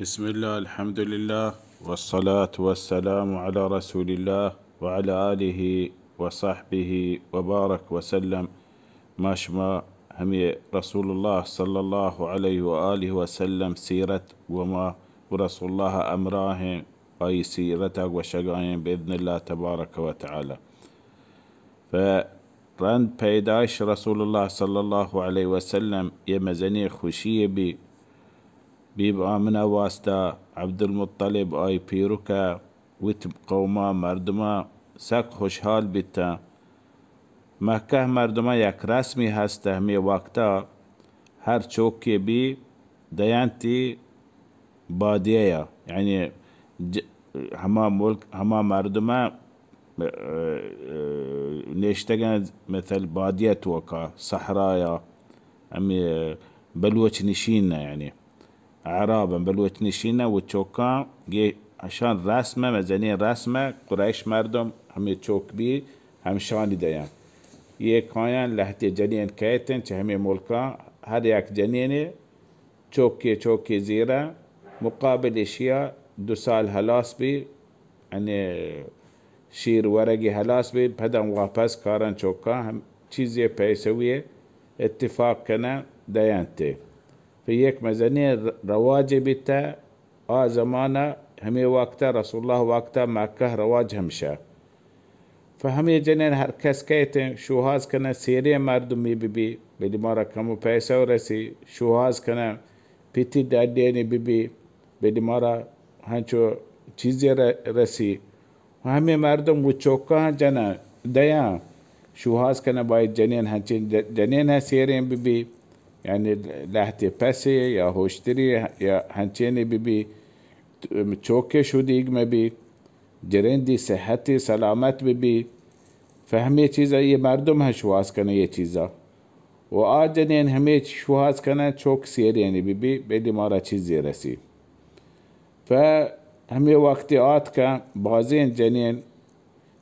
بسم الله، الحمد لله، والصلاة والسلام على رسول الله وعلى آله وصحبه وبارك وسلم. ما شما همي رسول الله صلى الله عليه وآله وسلم سيرت وما ورسول الله امراهن آئی سیرت ء گوشگائیں بإذن الله تبارک و تعالی. ف رند پیدائش رسول الله صلی الله علیه و سلم یه مزنی خوشی بی. بیب آمنه واسطه عبدالمطلب آئی پیرکه وت قوما مردما سک خوشحال بیتن. مکه مردما یک رسمی هسته، همی وقتا هر چوکی بی دینتی بادیه یا، یعنی ج... هما ملک، هما مردما، اه، اه، نشتگن مثل بادیه توکا، صحرایا، همی بلوچ نشین نه، یعنی اعرابن، بلوچ نشین نه و چوکان گه اشان رسمه، مزنین رسمه، قریش مردم همی چوک بی همشانی دیان. یه کایان لهتی جنین کیتن چه همی ملکان هر یک جنینی چوکی چوکی زیره، مقابل اشیا دو سال هلاس بی، یعنی شیر ورگی هلاس بی، پدم واپس کارن چوکان هم چیزی پیسوی اتفاق کنه دینتی. پہ یک مزنیں ر-، رواجے بیتہ، آ زمانہ ہمے وقتہ رسول اللہ وقتہ مکہ رواج ہمشہ۔ پہ ہمے جنین ہر کس کئیت شوہاز کنہ سیریں مردمے بہ بی، بلی مارا کمو پیسہ رسی، شوہاز کنہ پتی ڈڈینے بہ بی، بلی مارا ہنچو چیزے ر-، رسی۔ و ہمے مردم و چوکاں جناں دیاں شوہاز کناں، باید جنین ہنچین ج-، جنین ہاں سیریں بہ بی، یعنی لہتے پسے یا ہوشتری یا ہنچینے بہ بی، چوکے شودیگ مہ بی، جرندی صحتی سلامت بہ بی۔ فہمی چیزا یہ مردم ہاں شوہاز کناں یہ چیزا۔ و آ جنین ہمے شوہاز کناں چوک سیرینی بہ بی، بیدی مارا چیزے رسی۔ پہ ہمے وقتی آتکاں بازیں جنین،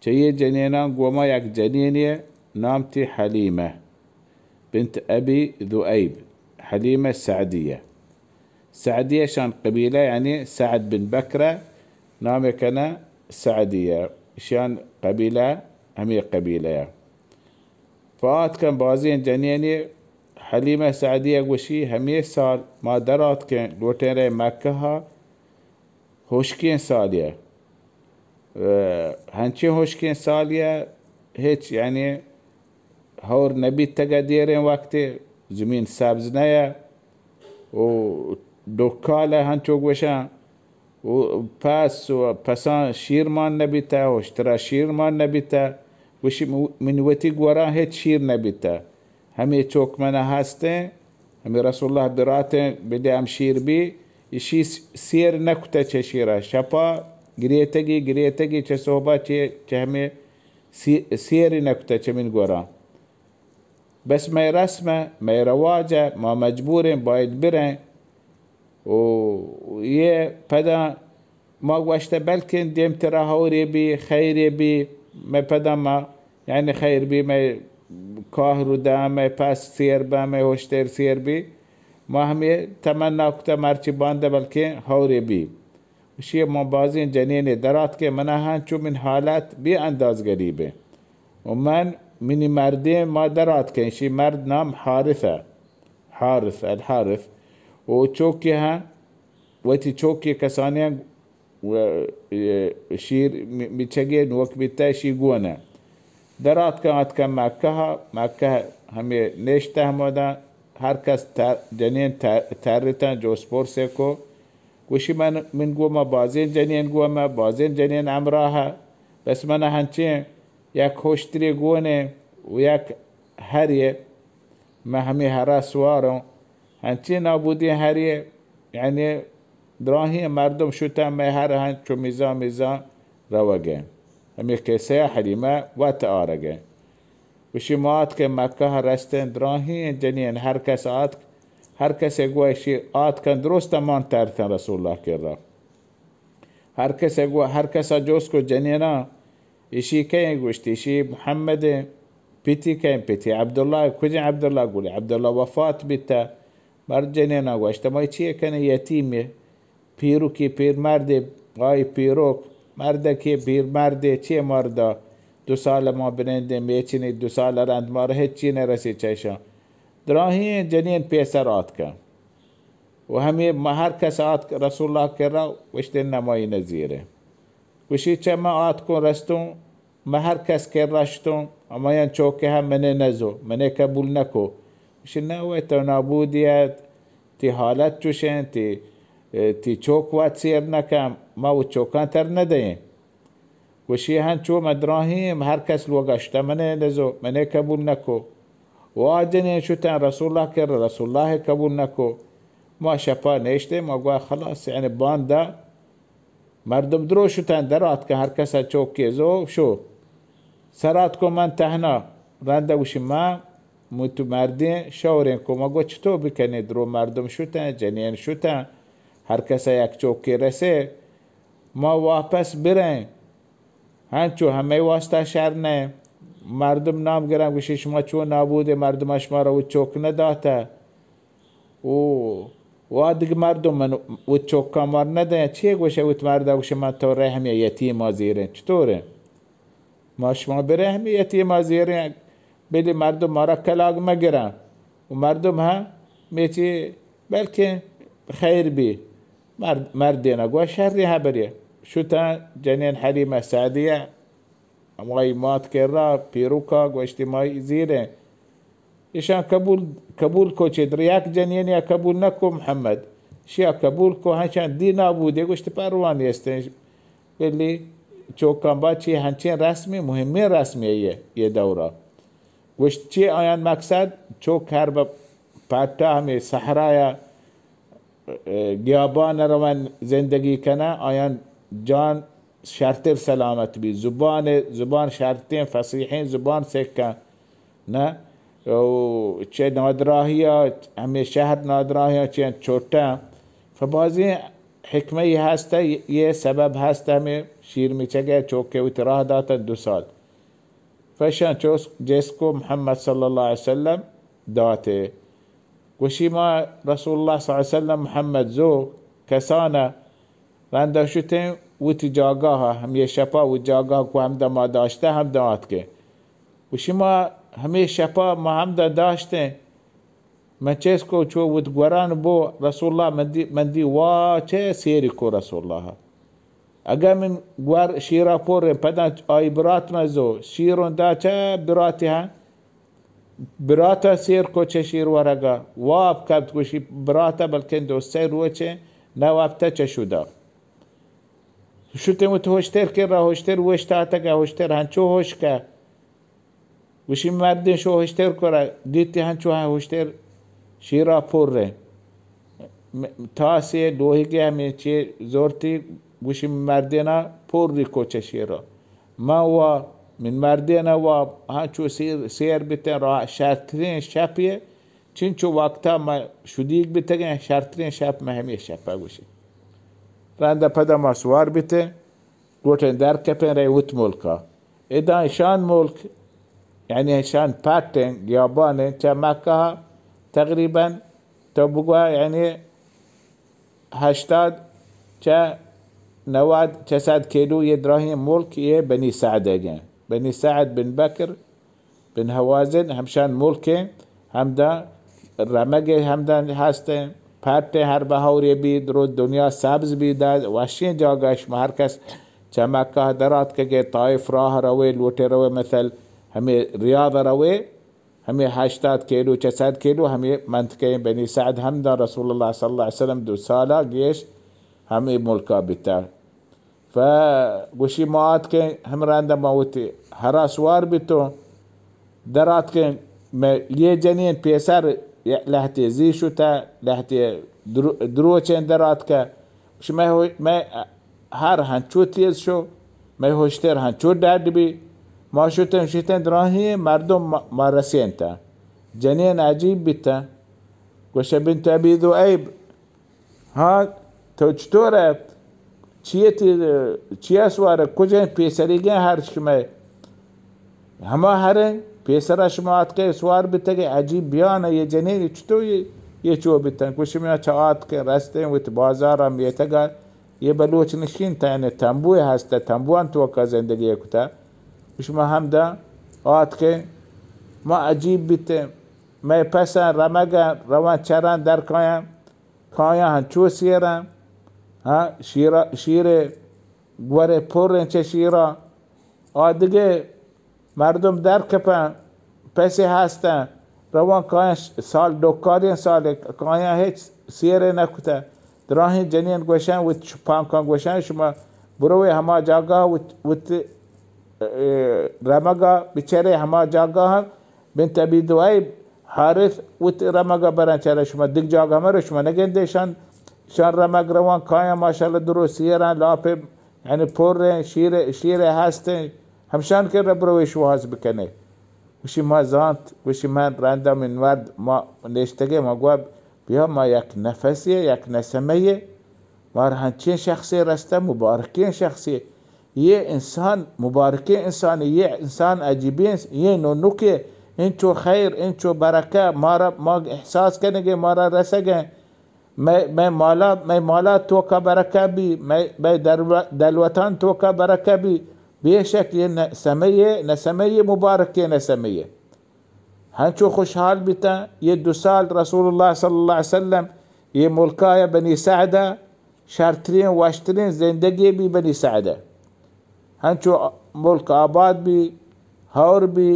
چہ یہ جنیناں گوما یک جنینے نام تی حلیمہ بنت ابی ذؤیب، حلیمہ سعدیہ۔ سعدیہ شان قبیلہ یعنی سعد بن بکرہ نام کنہ سعدیہ، شان قبیلہ ہمے قبیلہ۔ پہ آتکن بازیں جنینے حلیمہ سعدیہ گوشی، ہمے سال ما در آتکیں لوٹیں رئے مکہ ء ہشکیں سالے ء۔ ہنچیں ہشکیں سالے ء ہچ یعنی ہور نہ بیتگ ء دیریں وقتے زمین سبز نہ ء۔ و ڈکال ء ہنچو گوشاں، و پس و پساں شیر مان نہ بیتہ، و اشترا شیر مان نہ بیتہ، گوشی من وتی گوراں ہچ شیر نہ بیتہ۔ ہمے چوک منا ہستیں، ہمے رسول اللہ دراتیں، بدے ہم شیر بی، اشی سیر نہ کتہ چہ شیرا۔ شپا گریتگی، گریتگی چہ صحبا چہ، چہ ہمے سی-، سیر نہ کتہ چہ من گوراں۔ بس مئے رسم ء، مئے رواج ء، ما مجبوریں باید بریں۔ و یہ پدا ما گوشتہ بلکن دیمترا ہورے بی، خیرے بی، مئے پدا ما، یعنی خیر بی، مئے کاہ روداں، مئے پس سیر باں، مئے ہوشتر سیر بی۔ ما ہمے تمنا کتہ مرچی باندہ بلکن ہورے بی۔ اشی ما بازیں جنینے دراتکے، منا ہنچو من حالت بے انداز گریبیں۔ و من، منی مردیں ما دراتکیں، اشی مرد نام حارث ء، حارث، الحارث۔ و چوکے ہاں وتی چوکے کسانیں و، اه، شیر می-، میچگے نوک بیتہ اشی گونہ۔ دراتکن آتکن مکہ ء، مکہ ہمے نشتہ ہموداں ہر کس تر-، جنین تر-، ترتاں جوس پرسے کو۔ گوشی من، من گوما بازیں جنین گوما، بازیں جنین ہمراہ ء، بس من ہنچیں یک ہوشتری گونے و یک ہرے، من ہمے ہرا سواروں، ہنچیں نابودیں ہرے، یعنی دراہیں مردم شتہ مئے ہر ہنچو میزان میزان روگیں۔ ہمے قصہ حلیمہ وت آرگیں۔ گوشی ما آتکیں مکہ ء رستیں دراہیں جنین ہر کس آتک، ہر کسے گوشی آتکن درست مان ترتن رسول اللہ کرا۔ ہر کسے گو-، ہر کسا جوست کو جنینا اشی کئیں؟ گوشتی اشی محمد پتی کئیں؟ پتی عبداللہ۔ کجیں عبداللہ؟ گولی عبداللہ وفات بیتا۔ مرد جنینا گوشت ما چی کنیں یتیمے؟ پیرکی پیرمردے، آئی پیرک، مردکی پیرمردے، چے مردا، دو سال ما بنندیں میچنی، دو سال رند مارا ہچی نرسی چشاں۔ دراہیں جنین پیسر آتکا۔ و ہمے ما ہر کس آتک رسول اللہ کرا، گوشتے نمائی نزیرے۔ گوشی چہ ما آتکوں رستوں، ما ہر کس کرا شتوں، ہمایاں چوکے ہم منے نزو، منے قبول نکو۔ گوشی نہ وے تو نابودی ات، تی حالت چوشیں، تی، تی چوک وت سیر نکن، ما و چوکاں تر ندیں۔ گوشی ہنچو ما دراہیں، ہر کس لوگا شتہ منے نزو، منے قبول نکو۔ و آ جنین شتن رسول اللہ کرا، رسول اللہ قبول نکو۔ ما شپا نشتیں، ما گوا خلاص، یعنی باندا مردم درو شتن، در آتکن، ہر کسا چوکے زو شو۔ سر آتکو من تہنا، رندا گوشی من متو مردیں شوریں کو، ما گو چطور بکنیں، درو مردم شتن، جنین شتن، ہر کسا یک چوکے رسے۔ ما واپس بریں، ہنچو ہمے واسطہ شر نہ۔ مردم نام گرن، گوشی شما چون نابودے، مردم شما را و چوک نداتہ۔ او، و دگہ مردم من و چوکاں مار ندیں۔ چی گوشے وت مردا؟ گوشے من تو رحمی یتیما زیریں۔ چطوریں؟ ما شما برحمی یتیما زیریں، بلی مردم مارا کلاگ مگرن۔ و مردم ہاں میچی بلکہ خیر بی۔ مرد، مردینا گوا شری حبری۔ شتن جنین حلیمہ سعدیہ، ہمائی مات کرا، پیروکا گوشتی مائی زیریں۔ ایشاں قبول، قبول کو چہ در یک جنینیا قبول نکو محمد۔ شیا قبول کو ہنچان دی نابودے گوشت پروا نیستیں۔ بلی چوکاں با چی ہنچیں رسمی، مہمیں رسمی یہ، یہ دورہ۔ گوشت چی آیان مقصد؟ چوک ہر بہ پٹا ہمے صحرایا، اه، گیابان روان زندگی کنن، آیان جان شرتر سلامت بی۔ زبان، زبان شرتیں فصیحیں زبان سکن۔ نہ، او چہ نادراہیا، ہمے شہر نادراہیا چہ چوٹا۔ فبازیں حکمہ ہستہ، یہ سبب ہستہ ہمے شیر میچگے چوکے وتی راہ داتن دو سال۔ فشان چوس جسکو محمد صلی اللہ علیہ وسلم داتے۔ گوشی ما رسول اللہ صلی اللہ علیہ وسلم محمد زو کسانا رندا شتیں وتی جاگاہا، ہمے شپا وتی جاگاہ کو ہمدا ما داشتہ ہمدا آتکیں۔ گوشی ما ہمے شپا ما ہمدا داشتیں۔ من چست کو چو وت گوران بو رسول اللہ من دی، من دی وا چہ سیری کو رسول اللہ۔ اگہ من گور شیرا پر پدا آئی برات مزو شیرون دا چہ براتی ہاں۔ براتا سیر کو چہ شیر ورگا واب کپت گوشی براتا بلکن دو سے روچے نہ وابتا چہ شدا۔ شتیں وت ہوشتر کرا، ہوشتر وشتاتگا، ہوشتر ہنچو ہوشکا۔ گوشی مردین شو ہشتر کرا، دیتی ہنچو ہاں ہشتر شیرا پر رہے۔ م-، تاسے لوہیگے ہمے چے زورتی، گوشی مردینا پر ری کوچہ شیرا۔ من وا، من مردینا وا، ہنچو سیر، سیر بیتیں راہ شرترین شپے، چنچو وقتا ما شدیگ بیتگیں، شرترین شپ ما ہمے شپا گوشی۔ رندا پدا ما سوار بیتیں۔ گوٹیں در کپیں رئے وت ملکا۔ ادا اشان ملک، یعنی اشان پٹیں گیابانیں چہ مکہ تقریباً تو بگوا یعنی ہشتاد چہ نود چہ صد کیلو یہ دراہیں ملک یہ بنی سعد گیں۔ بنی سعد بن بکر بن ہوازن ہمشان ملکیں، ہمدا رمگے ہمدا ہستیں، پٹیں ہر بہورے بی، درو دنیا سبز بی، دا وشیں جاگہ شما ہر کس چہ مکہ دراتکگے، طائف راہ روے، لوٹے روے، مثل ہمے ریاض روے، ہمے ہشتاد کیلو چہ صد کیلو ہمے منطقہ بنی سعد ہمدا رسول اللہ صلی اللہ علیہ وسلم دو سالہ گیش ہمے ملکا بیتا۔ ف گوشی ما آتکیں ہمرندا ما وتی ہرا سوار بیتوں، در آتکیں مئے یہ جنین پیسر لہتے زی شتہ، لہتے درو-، دروچیں در آتکہ۔ گوشی مئے ہو-، مئے ہر ہنچو تیز شو، مئے ہشتر ہنچو ڈڈ بی۔ ما شتیں، شتیں دراہیں مردم ما، ما رسینتہ۔ جنین عجیب بیتہ۔ گوشہ بنت ابی ذؤیب، ہاں، تو چطور ئے؟ چیئے تی، چیا سوار ئے؟ کجیں پیسریگیں ہر شمئے؟ ہما ہریں پیسرا شما آتکئے سوار بیتگئے، عجیب بیان ئے، یہ جنین چطور یہ یہ چو بیتن؟ گوشی ما چہ آتکیں رستیں وت بازارا میتگا، یہ بلوچ نشین تا، یعنی تمبوئے ہستہ، تمبوان توکا زندگی کتا۔ گوشی ما ہمدا آتکیں، ما عجیب بیتیں، مئے پساں رمگاں روان چراں در کایاں، کایاں ہنچو سیراں، ہاں، شیرا، شیرے گورے پریں چہ شیرا، آ دگہ مردم در کپن، پسے ہستن، روان کایاں، سال ڈکاریں سالے کایاں ہچ سیرے نہ کتہ۔ دراہیں جنین گوشن، وت پانکاں گوشن، شما بروے ہما جاگہ وت، وت، اے، رمگا بچرے، ہما جاگہ ہم بنت ابی دوئیب، حارث وت رمگا برن چرے، شما دگ جاگہ مرو، شما نگندے شان، شان رمگ روان کایاں ماشاءاللہ درو سیرن لاپے، یعنی پریں شیرے، شیرے ہستیں، ہمشان کرا بروے شوہاز بکنے۔ گوشی ما زانت، گوشی من رندا من مرد ما نشتگے، ما گوا بیا ما یک نفسے، یک نسمے، مار ہنچیں شخصے رستہ، مبارکیں شخصے۔ یہ انسان مبارکیں انسانے، یہ انسان عجیبیں، یہ نونکے، انچو خیر، انچو برکہ، مارا، ما احساس کنگے، مارا رسگے۔ مئے، مئے مالا، مئے مالا توکا برکہ بی، مئے، مئے درو-، دلوتان توکا برکہ بی۔ بے شک یہ نہ سمے، نہ سمے مبارکیں نہ سمے۔ ہنچو خوشحال بیتاں، یہ دو سال رسول اللہ صلی اللہ علیہ وسلم یہ ملکا یا بنی سعدہ شرترین وشترین زندگی بی بنی سعدہ۔ ہنچو ملک آباد بی، ہور بی،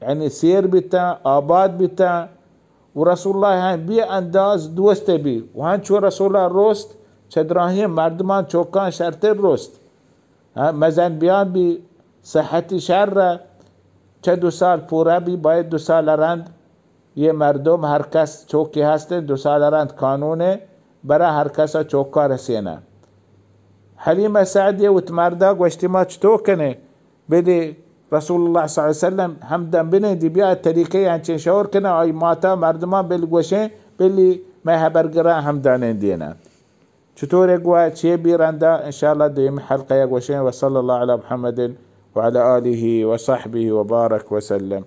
یعنی سیر بیتاں، آباد بیتاں۔ و رسول اللہ ہم بی انداز دوست بی۔ و ہنچو رسول اللہ رست چہ دراہیں مردمان چوکان شرتر رست۔ ہاں، مزن بیان بی، صحتی شر، چہ دو سال پورا بی، باید دو سال رند یہ مردم ہر کس چوکی ہستیں، دو سال رند قانون برا ہر کسا چوکا رسینہ۔ حلیمہ سعدیہ وت مردا گوشتی ما چطور کنیں؟ بلی رسول اللہ صلی اللہ علیہ وسلم ہمدن بنندی، بیا طریقے انچیں شور کنہ، آئی ماتا مردمان بل گوشیں، بلی مئے ہبرگراں ہمدانیں دینہ۔ چطور گوا چے بی رندا، انشاءاللہ دویم حلقہ یا گوشیں۔ وصلی اللہ علی محمد وعلی آلہ وصحبہ وبارک وسلم۔